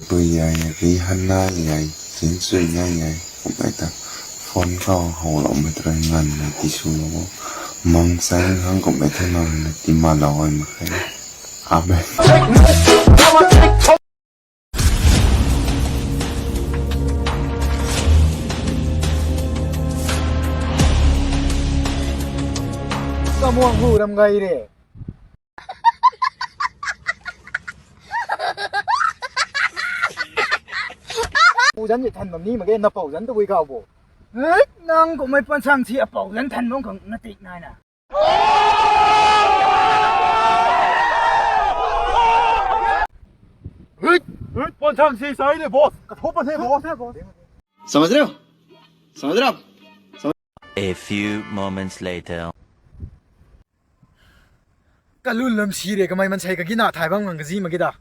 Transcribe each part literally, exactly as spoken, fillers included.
Tui ai, Rihanna ai, Jinsu ai ai, kummei ta phone khou howloumei tei nganvna tiswlou o. Mang chang hang kummei thu nang na timalou ai mak khe. Amen. Kamuang hu ram gay re. Pu zanc ni than bam ni mak ge, na pou zanc tabui kau bo. Hei, nang kummei puan sang si apou zanc than bam khang na tik nai na. Hei, hei, puan sang si sai le boss, ka thop pa the boss. समझ रहे हो? समझ रहे हो आप? A few moments later. Kalun lam si re, kamei mansei kagina thay bam ngang kazi mak ge da.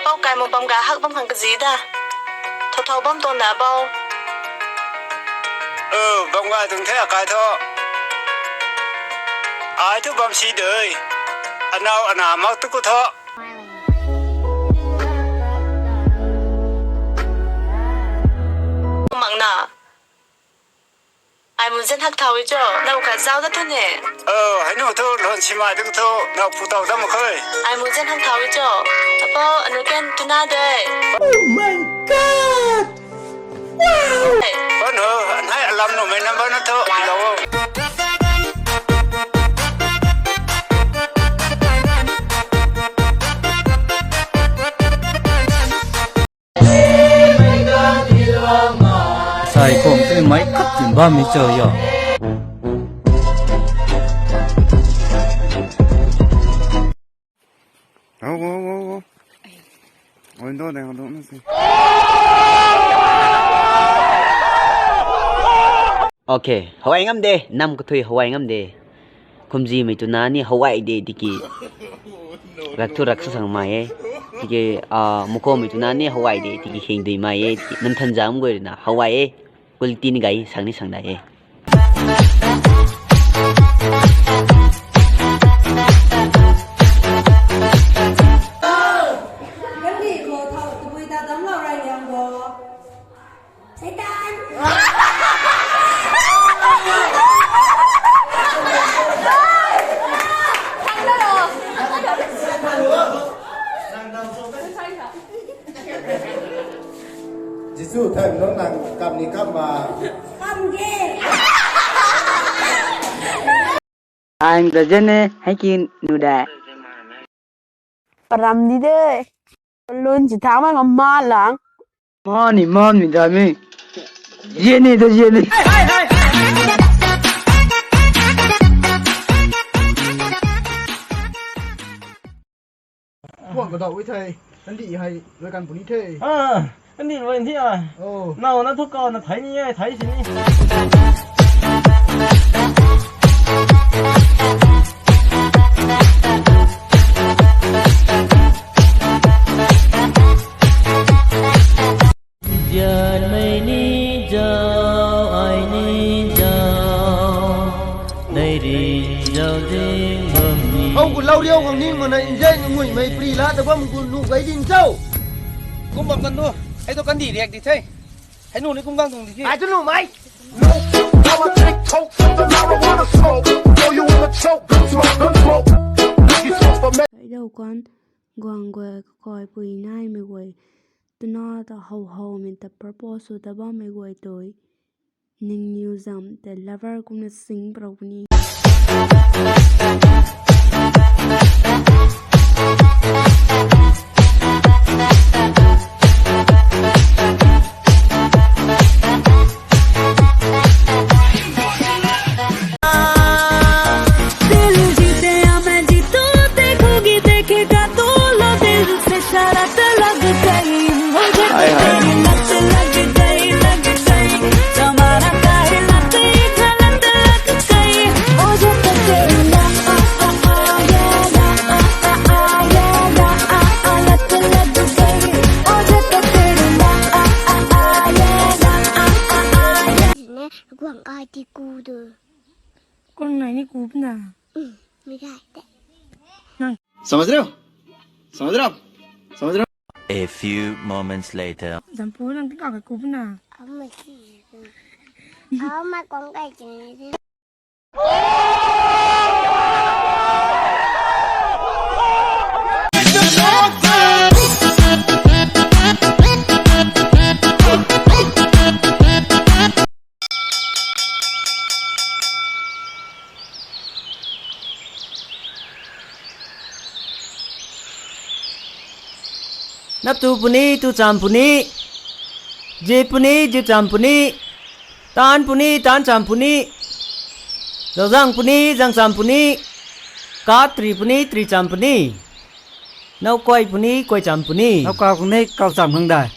Pou kai mu bam ga hak bam khang kazi da. Thou thou bam tuang da bou. O, bam ga tuang the akai thu. Ai thu bam si de. Anau ana mak tu ku thu. Mang na. Ai mu zan hak thau i cho, nau khat zau da tu ne. O, hei nu thu, lon simai tu thu, nau pu tau da mak khe. Ai mu zan hak thau i cho. Apo, anu ken tu na de. Oh my God! Wow! Hey. Pan ho, an hei alam nu mei number na thu, lo. Sai kum tei mei khat tin bam mi cho yo. Go, go, go, go. Window deng dong na si. Okay, hawai ngam de, nam kathui hawai ngam de. Kumzimei tuna ni hawai de tiki. Rak thu rak sa sang mai e. Tiki, ah, mukomei tuna ni hawai de tiki hing dui mai e. Tiki nam than jam goi na hawai e. Quality ni gay, sang ni sang dai e. Gandi ko thau tabui ta dam lau rai liang bo. Satan! Jisu thay nung nang kam ni kam ma. Kam ge. Ang ta jene hai ki nu da. Param di de. Lun si thang ma ngam ma lang. Ma ni ma ni da mi. Jene da jene. Kuang ka dau e thei, kandih hei rui kan puni the. Ah, kandih rui thi a. Oh. Nau na thu kau na thei ni e, thei si ni. Zianmei ni zau, ai ni zau, nei rin zau ding bam ni. Hou gu lau riau khang ning mana inzai nguimei pri la ta bam gu nu gai din zau. Kum bam kan nu, hei tu kandih riak di the. Hei nu ni kum gang tung di the. Ai tu nu mai. Hei dau kan guang guay kakai pui naimei guay. Twna ta how howmei ta propose sw ta bammei guay tei ningniw zam tei lover kumna sing prou puni. Ati ku tu. Kung nai ni ku puna. Hmm, mi gai te. समझ रहे हो? समझ रहे हो आप? समझ रहे हो? A few moments later. Zampu nang tika ka ku puna. Ama ki. Ama kong kai chini. Nap tu puni, tu cham puni. Zip puni, zip cham puni. Tan puni, tan cham puni. Zauzang puni, zang cham puni. Kat tri puni, tri cham puni. Nau kuai puni, kuai cham puni. Nau kau kung ni, kau cham kung dai.